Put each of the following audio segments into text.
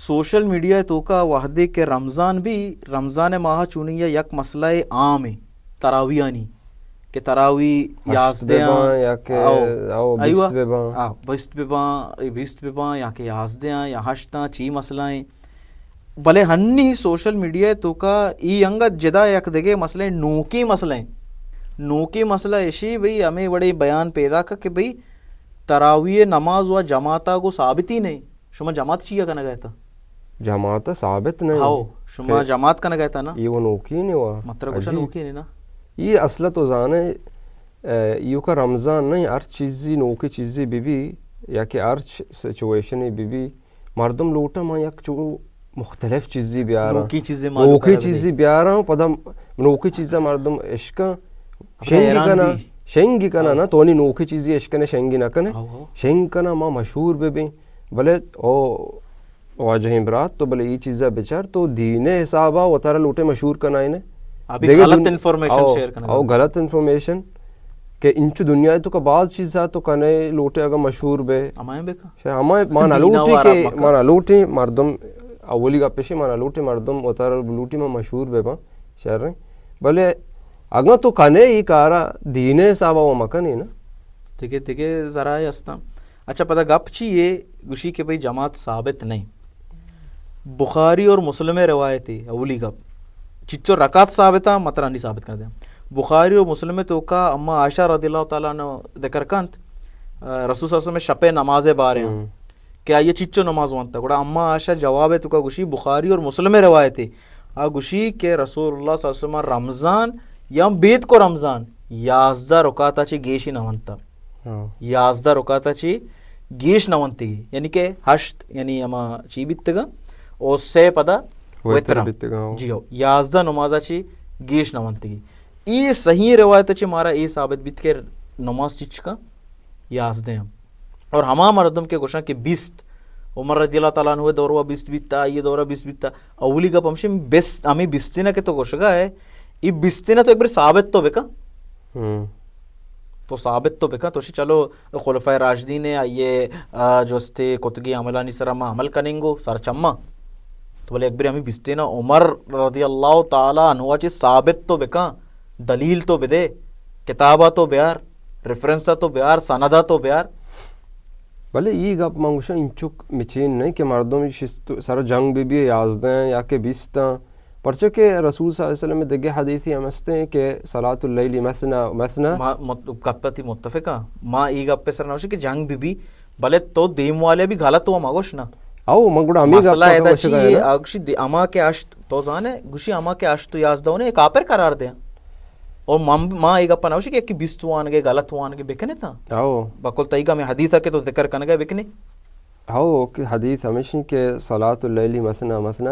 Social media ءِ توکا وہدے کہ رمضان بی، رمضان ءِ ماہ چونی ءَ یک مسئلہ عام ایں تراویحانی کہ تراویح ہشت یازدہ بہ باں آں، یا کہ او، او، بیست ایوہ، بہ باں۔ آ، بیست بہ باں، اے بیست بہ باں یا کہ یازدہ آں یا ہشت آں، چی مسئلہ ایں۔ بلے ہنی سوشل میڈیا ءِ توکا ای انگت جدا یک دگہ مسئلہ ایں، نوکیں مسئلہ ایں۔ نوکیں مسئلہ اشی بھئی ہمے وڑے بیان پیداک کہ بھئی تراویح نماز و جماعت ءَ گوں ثابتی نہیں۔ شما جماعت چیا کنگ ءَ اتاں؟ جماعت ثابت نہیں۔ ہاؤ، شما کہ جماعت کنگ ءَ اتاں نا؟ یہ وہ نوکین ہے وا۔ مطلب کچھ عجیب۔ نوکین ہے نا؟ یہ اصل تو زانے، اے، ایوکا رمضان نہیں، ہر چیزی نوکی چیزی بی بی، یا کہ ہر چ-، سچویشن بی بی، مردم لوٹا ما یک چو مختلف چیزی بیاراں۔ نوکی چیزی معلوم نوکی کرا بدے۔ چیزی بیاراں، پدا نوکی چیزا مردم اشکاں، شنگی حیران کنا، بی۔ شنگی کنا ہاں۔ نا، تو نی نوکی چیزی اشکنے، شنگی نہ کنے، ہاں، ہاں۔ شنگ کنا ما مشہور بہ بیں۔ بلے او واجہیں برات، تو بلے ای چیزا بچار، تو دین حسابا وتارا لوٹے مشہور کنائینے۔ ابھی دگہ غلط دن-، انفارمیشن او، شیئر کنگا۔ او غلط انفارمیشن کہ انچو دنیا تو کا بعض چیزا تو کنے لوٹے اگر مشہور بے۔ ہمائیں بکا۔ شر، ہما ما نہ دینا لوٹی وارا کہ مکن۔ ما نہ لوٹی مردم، اولی گپ اشی ما نہ لوٹی مردم وتارا لوٹی ما مشہور بہ باں، شر ایں۔ بلے اگاں تو کنے ای کارا دین حسابا و مکنے نا۔ دگہ، دگہ ذرائع ہستاں۔ اچھا، پدا گپ چی اے؟ گوشی کہ بھئی جماعت ثابت نہیں۔ بخاری اور مسلم روایت ہے، اولی گپ۔ چچو رکعت ثابت آں، مترانی ثابت کر دیں۔ بخاری اور مسلم توکا اما عائشہ رضی اللہ تعالیٰ عنہ ذکر کنت، آ، رسول صلی اللہ علیہ وسلم شپے نماز بارے ہم۔ ہم۔ کہ آئی چچو نماز وانتا۔ گڑا اما عائشہ جواب توکا گوشی، بخاری اور مسلم روایت ہے۔ آ گوشی کہ رسول اللہ صلی اللہ علیہ وسلم رمضان یا بید کو رمضان یازدہ رکعتا چی گیشی نہ وانتا۔ ہاں۔ یازدہ رکعتا چی گیش نہ وانتی۔ یعنی کہ ہشت، یعنی اما چی بیتگا؟ او سے پدا وتر وتر۔ بیتگا، ہاں۔ جی ہو، یازدہ نمازا چی گیش نہ وانتی۔ ای صحیح روایت چی مارا ای ثابت بیت کہ نماز چی چکا؟ یازدہ ہم۔ اور ہما مردم کہ گوشاں کہ بیست، عمر رضی اللہ تعالیٰ عنہ دور و بیست بیتا، یہ دور بیست بیتا، اولی گپ ہمشی بیست، ہمیں بیستی نہ کہ تو گوشگا ہے، یہ بیستی نہ تو ایک بار ثابت تو بکا۔ ہم۔ تو ثابت تو بکا، تو شی چلو خلفائے راشدین ہے، یہ، آ، جو استے کتگی عملانی سرا ما عمل کنیں گو، سر چما۔ تو بلے ایک بار ہمیں بیستی نہ عمر رضی اللہ تعالیٰ عنہ چی ثابت تو بکا، دلیل تو بدے، کتابا تو بیار۔ ریفرنس ءَ تو بیار، سند ءَ تو بیار۔ بلے ای گپ من گوشاں انچک مچین نہیں کہ مردم شست سر جنگ بہ بی یازدہ یا کہ بیست، پرچہ کہ رسول صلی اللہ علیہ وسلم دگہ حدیثی ہم ہستیں کہ صلاۃ اللیل مثنی مثنی۔ ما مت-، گپ تی متفق ہاں۔ ما ای گپ سر نہ گوشی کہ جنگ بہ بی، بلے تو دیم والے بھی غلط ہوا مگوش نا۔ او، من گڑا ہمیں مسئلہ گپ ادا گوشگا چی ہے ہے نا۔ آگشی دی-، اما کہ اشت تو زانے، گوشی ہما کہ ہشت و یازدہ ونے کافر قرار دے۔ اور من، ما اے گپا نہ گوشی کہ یکی بیست وانگے، غلط وانگے بکنے تا۔ او۔ بقول تئیگا ہمیں حدیث ہے کہ تو ذکر کنگے بکنے۔ او، کہ حدیث ہمیشی کہ صلاۃ اللیل مثنی مثنی،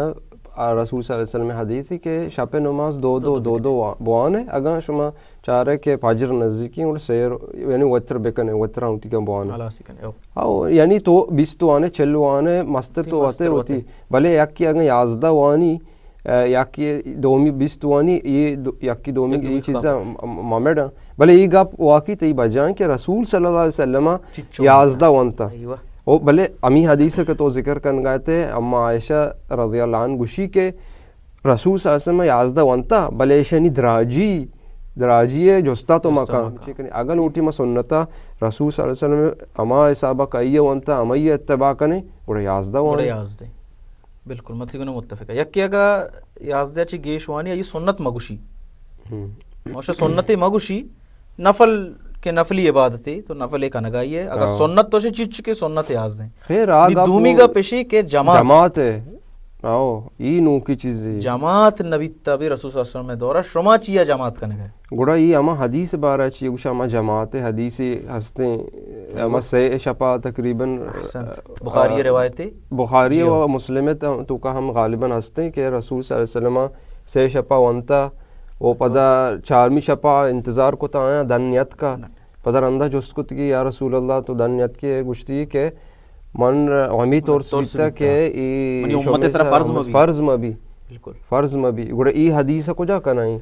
آ، رسول صلی اللہ علیہ وسلم حدیث ہے کہ شپ نماز دو دو، دو دو دو دو بکنے۔ وا-، بوانے، اگاں شما چارے کہ فجر نزدیکی اور سیر، یعنی وتر بکنے، وتر ہم تیگا بوانے۔ خلاص کنے، او۔ او، یعنی تو بیست وانے، چل وانے، مستر تی تو مستر وتر وتی۔ وتی۔ بلے یکی اگاں یازدہ وانی، اے، یکی دومی بیست وانی، یہ دو-، یکی دومی یہ یہ دومی چیزا خبر۔ م-، م-، ممڑ۔ بلے یہ گپ واقعی تئی بجائیں کہ رسول صلی اللہ علیہ وسلم چچو یازدہ وانتا۔ ایوہ۔ او، بلے ہمی حدیث کہ تو ذکر کن گئے تھے، اما عائشہ رضی اللہ عنہ گوشی کہ رسول صلی اللہ علیہ وسلم یازدہ وانتا، بلے ایشانی دراجی، دراجی ہے، جستا تو جستا مکان۔ مکان۔ چی کنی؟ اگاں لوٹی ما سنتا رسول صلی اللہ علیہ وسلم ہما حسابا کئیے وانتا، ہمائی اتباع کنے، گڑا یازدہ گڑا وانے۔ یازدہ۔ بالکل، مطلب گنے متفق ہے۔ یکی اگا یازدہ چی گیش وانی، آئی سنت مگوشی۔ ہم۔ موشا سنت مگوشی، نفل کہ نفلی عبادتے، تو نفل کنگائی ہے۔ اگر ہاں۔ سنت تو شی چیچ کے سنت یازدہ۔ خیر، آ نی گپ دومی وہ گپ اشی کہ جماعت۔ جماعت ہے۔ آؤ، ای نوکی چیزی۔ جماعت نبی تبی رسول صلی اللہ علیہ وسلم دورہ شما چیا جماعت کنگا؟ گڑا ای ہما حدیث بارہ چی گوشا ہما جماعت حدیث ہستیں، ہما سے شپا تقریباً، احسنت۔ بخاری آ، روایت ہے۔ بخاری جی ہو۔ و مسلم تو کا ہم غالباً ہستیں کہ رسول صلی اللہ علیہ وسلم سے شپا ونتا و پدا چارمی شپا انتظار کتا آیا دن نیت کا۔ نہ۔ پدا رندا جست کت کہ یا رسول اللہ تو دن نیت کے گوشتی کہ من ہمیں ترس ترس بیتا بیتا۔ کہ ای منی امت سرا فرض مبی۔ فرض مبی۔ بالکل۔ فرض مبی۔ گڑا ای حدیث کجا کنائیں؟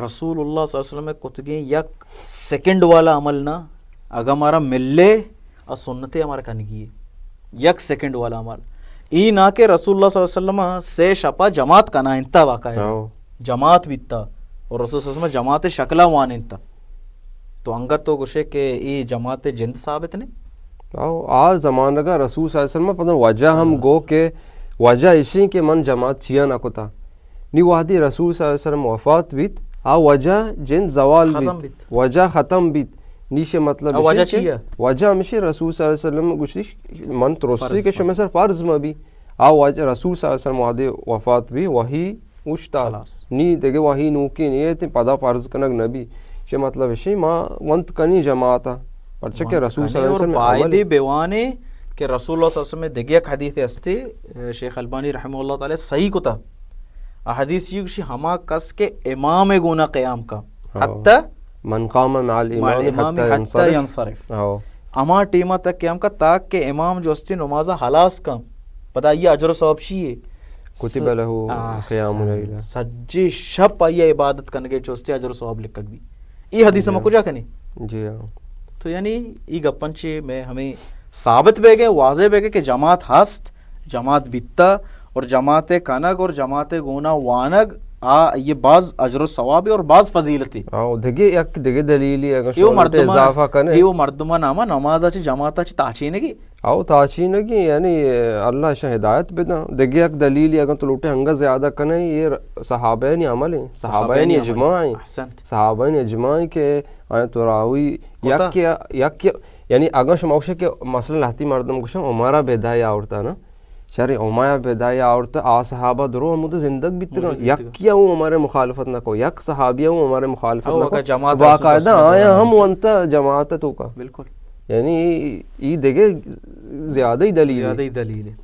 رسول اللہ صلی اللہ علیہ وسلم کتگیں یک سیکنڈ والا عمل نہ، اگا مارا ملے، آ سنتے ہمارا کنگی ہے۔ یک سیکنڈ والا عمل۔ ای نہ کہ رسول اللہ صلی اللہ علیہ وسلم سے شپا جماعت کنائینتا واقعہ۔ ہاں۔ جماعت بیتا اور رسول صلی اللہ علیہ وسلم جماعت شکلا وانینتا۔ تو انگت تو گوشے کہ ای جماعت جند ثابت نہیں؟ آؤ، آ زمانگا رسول صلی اللہ علیہ وسلم پدا وجہ ہم گو کہ وجہ اشی کہ من جماعت چیا نہ کتا۔ نی وہدی رسول صلی اللہ علیہ وسلم وفات بیت، آ وجہ جند زوال بیت۔ ختم بیت۔ وجہ ختم بیت۔ نیشے مطلب آ وجہ اشی کہ چیا؟ وجہ ہمشی رسول صلی اللہ علیہ وسلم گوشتی من ترسی فرض کہ شمے سر فرض مبی۔ آ وجہ رسول صلی اللہ علیہ وسلم وہدی وفات بی وحی اوشتات۔ خلاص۔ نی دگہ وحی نوکی نیت، پدا فرض کنگ نبی۔ چہ مطلب اشی ما ونت کنی جماعتا۔ پرچہ کہ ونت رسول صلی اللہ علیہ کنی اور وسلم عمل بایدی بیوانے کہ رسول اللہ صلی اللہ علیہ وسلم دگہ یک حدیث استی، شیخ البانی رحمہ اللہ تعالی صحیح کتا۔ آ حدیث چی گوشی؟ ہما کس کہ امام گونا قیام کا۔ ہاں۔ حتی من قام مع الامام مع الامام حتی حتی ینصرف۔ ینصرف۔ ہاں۔ ہما ٹیما تک قیام کا تاکہ امام جو استی نمازا ہلاس کن۔ پدا آئی اجر و ثواب چی ہے؟ کتب س-، له آ، قیام س-، لیلہ۔ سجے شپ آئی عبادت کنگے چوستے اجر و ثواب لکھگ بی۔ ای حدیث جی ما ہاں۔ کجا کنی؟ جی ہاں۔ تو یعنی ای گپن چی میں ہمیں ثابت بہ گئے، واضح بہ گئے کہ جماعت ہست، جماعت بیتا اور جماعت کنگ اور جماعت گونا وانگ آ یہ باز اجر و ثواب اور باز فضیلت ہے۔ آؤ، دگہ یک دگہ دلیلی اگر ایو شما مردمان، اضافہ کنے۔ ایو مردمان نامہ نماز چی جماعت چی تاچینگی۔ آؤ، تاچینگی، یعنی اللہ شاہ ہدایت بدن۔ دگہ یک دلیلی اگر تو لوٹے ہنگا زیادہ کنے، یہ صحابہ نی عمل ہیں، صحابہ نی اجماع ہیں۔ احسنت۔ صحابہ نی اجماع ہیں کہ آیا تو راوی کتا۔ یک یا، یک یا، یعنی اگاں شما گوشے کہ مثلاً لہتی مردم گوشن عمرہ بدعی آورتا نا، شر عمرہ بدعی آورتا، آ صحابہ درو ہم تو زندگ بیتگا۔ موجود بیتگا۔ یکی ہم عمر مخالفت نہ کو، یک صحابی ہم عمر مخالفت او، نہ کو۔ اگاں جماعت رسول صلی اللہ علیہ وسلم باقاعدہ آیا ہم ونتا جماعت تو کا۔ بالکل۔ یعنی ای دگہ زیادہ ہی دلیل ہے۔ زیادہ ہی دلیل ہے۔